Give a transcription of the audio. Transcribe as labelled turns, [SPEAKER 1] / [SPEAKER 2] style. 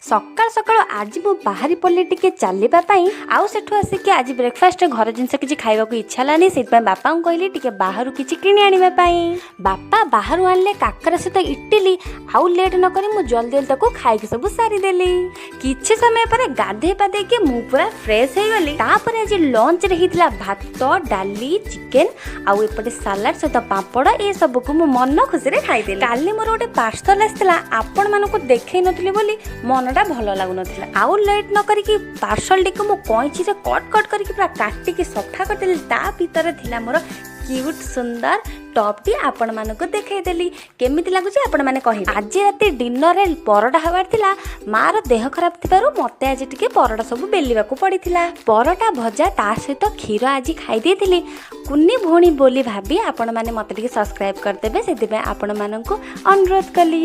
[SPEAKER 1] ସକାଳୁ ସକାଳୁ ଆଜି ମୁଁ ବାହାରି ପଡ଼ିଲି ଟିକେ ଚାଲିବା ପାଇଁ। ଆଉ ସେଠୁ ଆସିକି ଆଜି ବ୍ରେକଫାଷ୍ଟରେ ଘର ଜିନିଷ କିଛି ଖାଇବାକୁ ଇଚ୍ଛା ହେଲାନି। ସେଥିପାଇଁ ବାପାଙ୍କୁ କହିଲି ଟିକେ ବାହାରୁ କିଛି କିଣି ଆଣିବା ପାଇଁ। ବାପା ବାହାରୁ ଆଣିଲେ କାକରା ସହିତ ଇଟିଲି। ଆଉ ଲେଟ୍ ନକରି ମୁଁ ଜଲ୍ଦି ଜଲ୍ଦି ତାକୁ ଖାଇକି ସବୁ ସାରିଦେଲି। କିଛି ସମୟ ପରେ ଗାଧେଇ ପାଧେଇକି ମୁଁ ପୁରା ଫ୍ରେଶ୍ ହେଇଗଲି। ତାପରେ ଆଜି ଲଞ୍ଚରେ ହେଇଥିଲା ଭାତ, ଡାଲି, ଚିକେନ ଆଉ ଏପଟେ ସାଲାଡ ସହିତ ପାମ୍ପଡ଼। ଏସବୁକୁ ମୁଁ ମନ ଖୁସିରେ ଖାଇଦେଲି। କାଲି ମୋର ଗୋଟେ ପାର୍ସଲ ଆସିଥିଲା, ଆପଣମାନଙ୍କୁ ଦେଖେଇ ନଥିଲି ବୋଲି ମନଟା ଭଲ ଲାଗୁନଥିଲା। ଆଉ ଲେଟ୍ ନ କରିକି ପାର୍ସଲଟିକୁ ମୁଁ କଇଁଚିରେ କଟ୍ କଟ୍ କରିକି ପୁରା କାଟିକି ସଫା କରିଦେଲି। ତା ଭିତରେ ଥିଲା ମୋର କ୍ୟୁଟ୍ ସୁନ୍ଦର ଟପ୍ଟି। ଆପଣମାନଙ୍କୁ ଦେଖେଇଦେଲି, କେମିତି ଲାଗୁଛି ଆପଣମାନେ କହିବେ। ଆଜି ରାତି ଡିନରରେ ପରଟା ହେବାର ଥିଲା। ମାର ଦେହ ଖରାପ ଥିବାରୁ ମୋତେ ଆଜି ଟିକେ ପରଟା ସବୁ ବେଲିବାକୁ ପଡ଼ିଥିଲା। ପରଟା ଭଜା, ତା ସହିତ କ୍ଷୀର ଆଜି ଖାଇ ଦେଇଥିଲି। କୁନି ଭଉଣୀ ବୋଲି ଭାବି ଆପଣମାନେ ମୋତେ ଟିକେ ସବସ୍କ୍ରାଇବ୍ କରିଦେବେ, ସେଥିପାଇଁ ଆପଣମାନଙ୍କୁ ଅନୁରୋଧ କଲି।